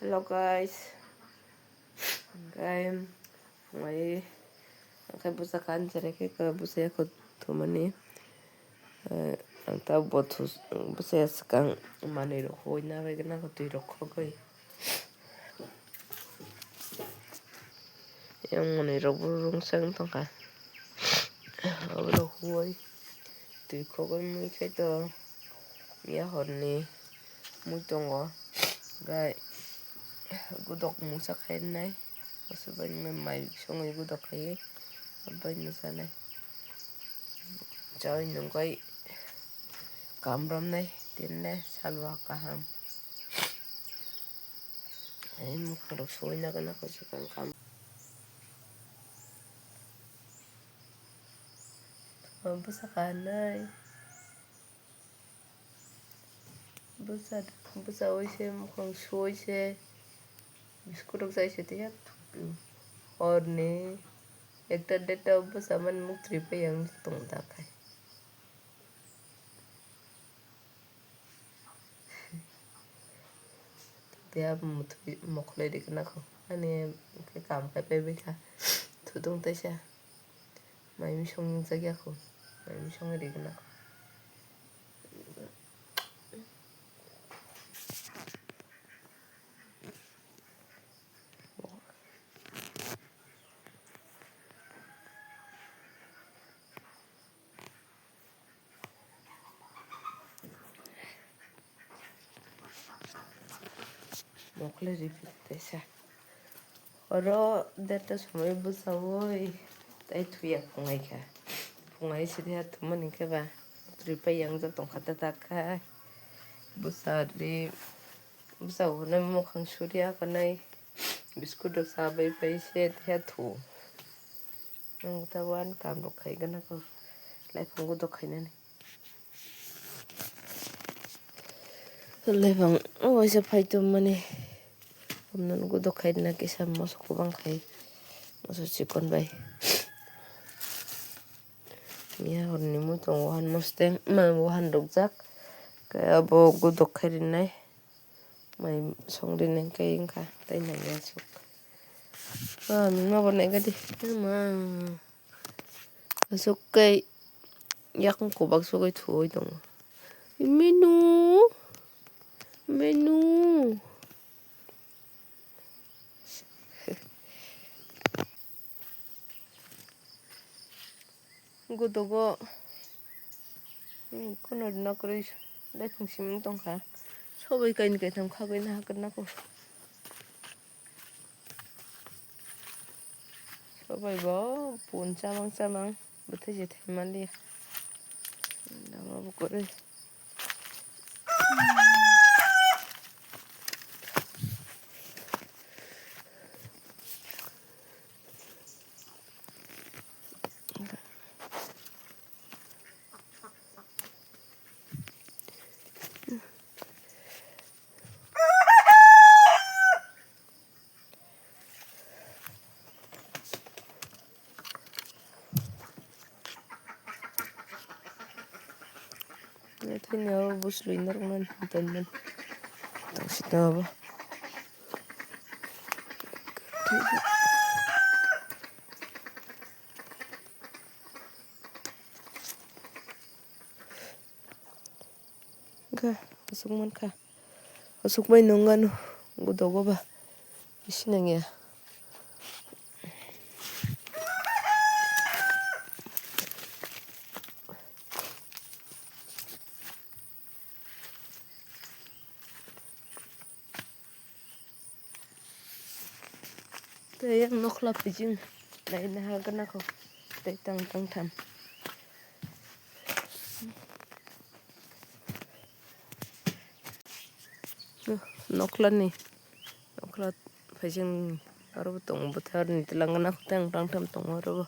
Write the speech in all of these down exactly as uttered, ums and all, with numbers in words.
Hello guys. Guys, mai angkai busa kan jere ke ka busa ya ko thumani. Eh, ang ta bothu busa ya skang mani rok hoi na bai na ko twi rok khogoi. Yang mani rok bu rung sang tongkha. Abo rok hoi twi khogoi mui khai to. Ya horni mui tongo, gai gudok mungsa khainai, aswk bai nwngnai mai songwi gudok khaiwi, abai nw chanai. Chawi nungwi kam romnai, tinne salwa kaham. Ai mukhang rok suwi nagana kosok ang kam. Bwsa kanai. Bwsa, bwsa oi se, mukhang sui se, biskut rok chai se, tei horni ekta deta o bwsa mani muktwi pai ang tong ta khai. Tei abo muthwi mokhlai rikna kho, ani khe kam khai pai bai kha, thudung taisa. Mai misong nungjak ya kho, mai misong ri gana kho. Mokle repeat tesa. Oro derta somoi bwsawoi tai thuya phungai kha. Phungai sidi ha thumani khe ba twi pai yang jak tong kha ta tak kha. Bwsa ri bwsa hwnwi mukhang suriya kanai biskut rok cha bai pai se tha thu. Ang ta wan kam rok khai gana ko lai phungo dok khainani. Lebang waisa phai tongmani. Komno nugo dokhai na kisa moso kwbang khai. Moso chikon bai. Miya horni mui tongo wahan mosteng, ma wahan rukjak. Kaya bo godok khai rinai. Mai song rinai khe wngkha. Tai nai aswk. Ah, mima bo nai gadi. Ma. Aswk khe yakung kubak sugwi thuwi tongo. Menu, menu. Godogo, hmm, kono rwna kwrwi lephang siming tongkha. Sobai kaini kaitham khagwi naha kwrwna kho. Sobai bo pun chamang chamang bwthai se thai manliya. Lama bo kwrwi. Thani abo bwswlwi norok nani tonmani. Tang sita abo. Ga aswk mankha. Aswk bai nung ano godogo ba. Bisi nangya. Tei yang nokla pijing naina hagana kho tei tang tang tham. Nokla ni nokla pijing aro bo tongo bwthar ni twlang gana kho tei ang tang tham tongo aro bo.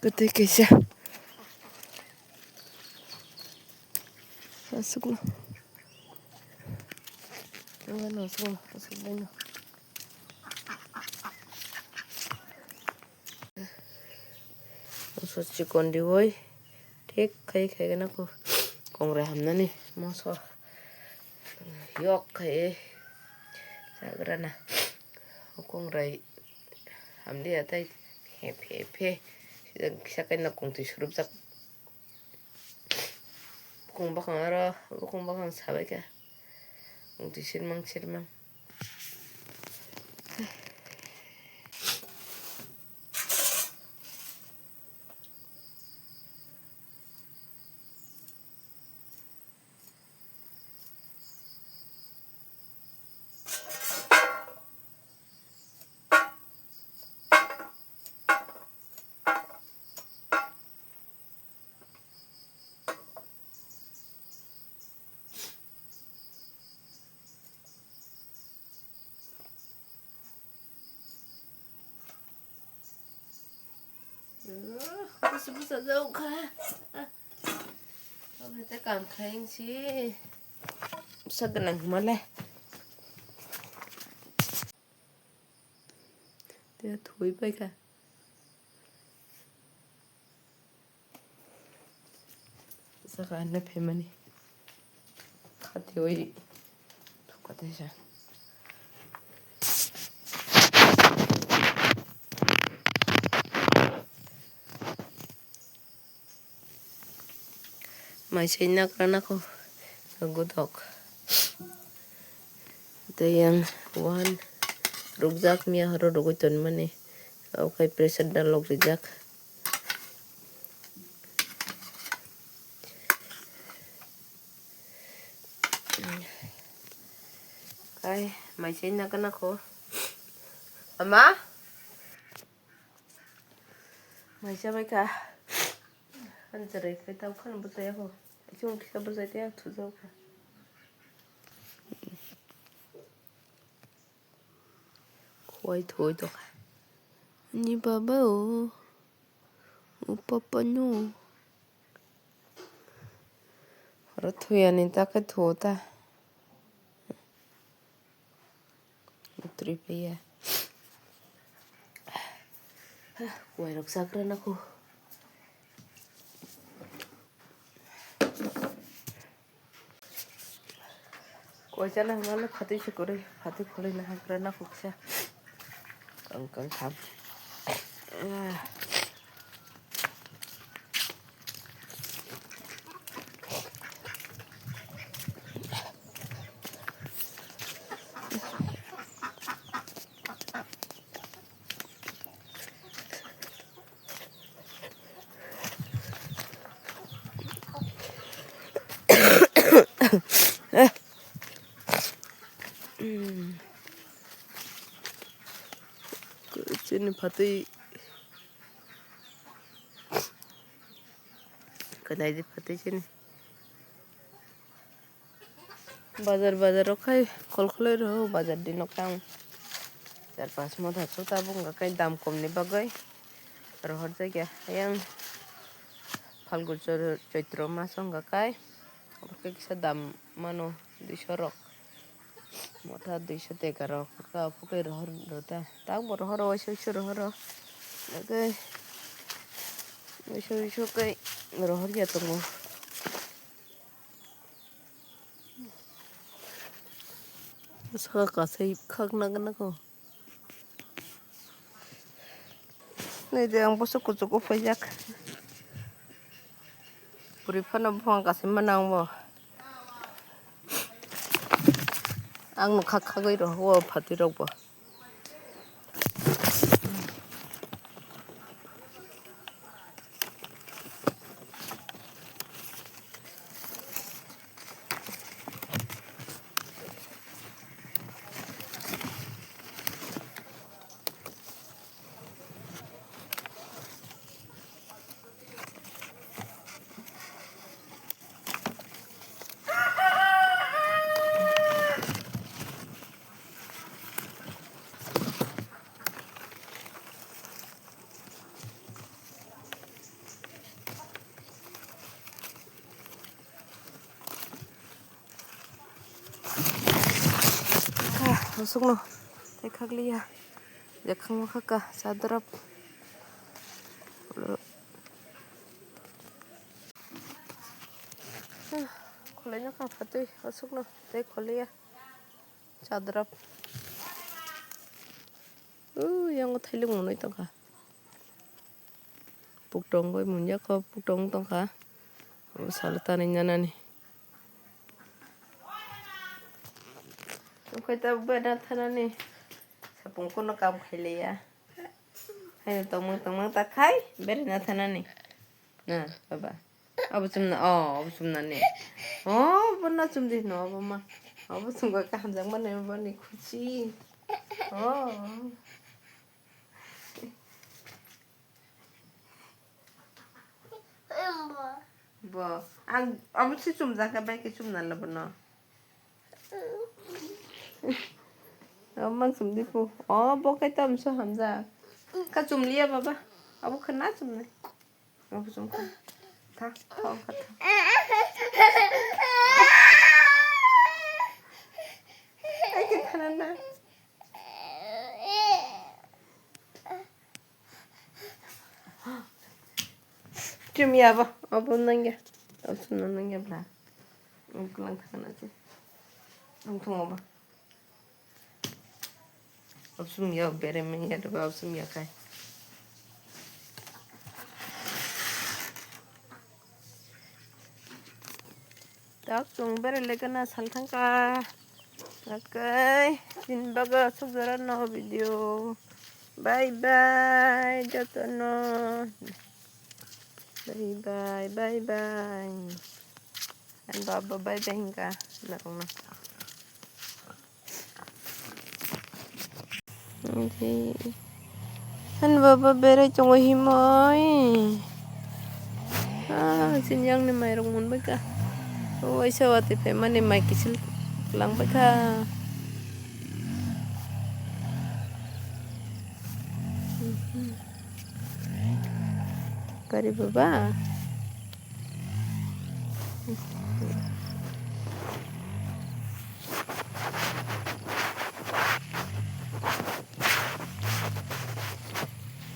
Kwtwi kaisa. Aswkno. Aswkno, aswkno. Moso chikon riwi thik khai khai gana kho kongrai hamnani moso yok khai chagrana kongrai hamliya tei phe phe phe kisa kaina kongtwi surupjak. Bukung bakang aro, bukung bakang sabaikha. Twi sirmang sirmang. Busa busa jao kha. Abo tei kam khlai wngsi. Busa gwnang hwnmale. Tei thwi paikha. Saka anna phaimani. Khatiwi thukatisa. Maisai nakra nakho godok. Tei yang one rukjak miya horo rugwi tonmani. Okai pressure dalok rijak. Kai maisai nakra nakho. Ama? Mai chabai kha. Ani chwrai khai tamo kheno bwchai ya kho. Chwng kisa bwchai tei ang thujao kha. Khuai thuwi tongkha. Ani baba o. O papa no. Oro thuyani ta khe thuo ta. Twi paiya. Kuairok chakrana kho. Kuai chana hwnmale phatwi se kwrwi, phatwi khwlwina hakrana kho kisa. Kang kang tham. Chini phatwi. Kwnai di phatwi chini. Bazar, bazar o khai khol kholoi rw, bazar di nok tang. Char pas motha chuta bo wngkha khe dam kom ni bagwi rohor jakya. Yang Phalgu chor-, Choitro mas wngkha khe, obo khe kisa dam mano duiso rok. Motha duiso teka rok, kha phukwi rohor rw ta. Tang bo rohor o, waisa waisa rohor o. Nokhe waisa waisa khe rohor ya tongo. Saka kasai khakna gana kho. Nai de ang boso kuchugo phaijak. Puri phano buphang kasima nang bo. Ang no khak khagwi rw o phatwi rok bo. Aswkno tei khakliya. Jekhangma khaka chadrap. Khwlaino kha phatwi aswkno tei khwliya chadrap. Yango thailik mwnwi tongkha. Puktong bai munya kho, puktong tongkha. Abo salo tanwi nanani. Okhai ta bera thanani. Sapung kono kam khailiya. Hai tongmang tongmang ta khai bera na thanani. Na baba. Abo chumna, oh, abo chumna ni. Oh, bo na chumdi no, abo ma. Abo chumga kaham jang mane bani khuchi. Oh. Bo, ang abo si chumjak kha, bai khe chumna le bono. Abo mang chumdi pu. Oh, bo khe tamso hamjak. Kha chumliya baba. Abo khe na chumnai. Abo chum kha. Tha, tha, kha tha. Ai khe thana na. Chum ya bo, abo nangya. Abo chumna nangya bla. Ang kulang thangna chi. Ang thung abo. Abo chum ya bere meng ya ba abo chum ya kai. Tak chung bere lekana sal thangka. Okay, tin baga suk jora no video. Bye bye, joto no. Bye bye, bye bye. Ang baba bye bye hinka. Nakong na. Ani baba berai tongo himoi. Ah, chini yang ni mairok munbaikha. Waisa watwi phaimani mai kisil langbaikha. Kari baba.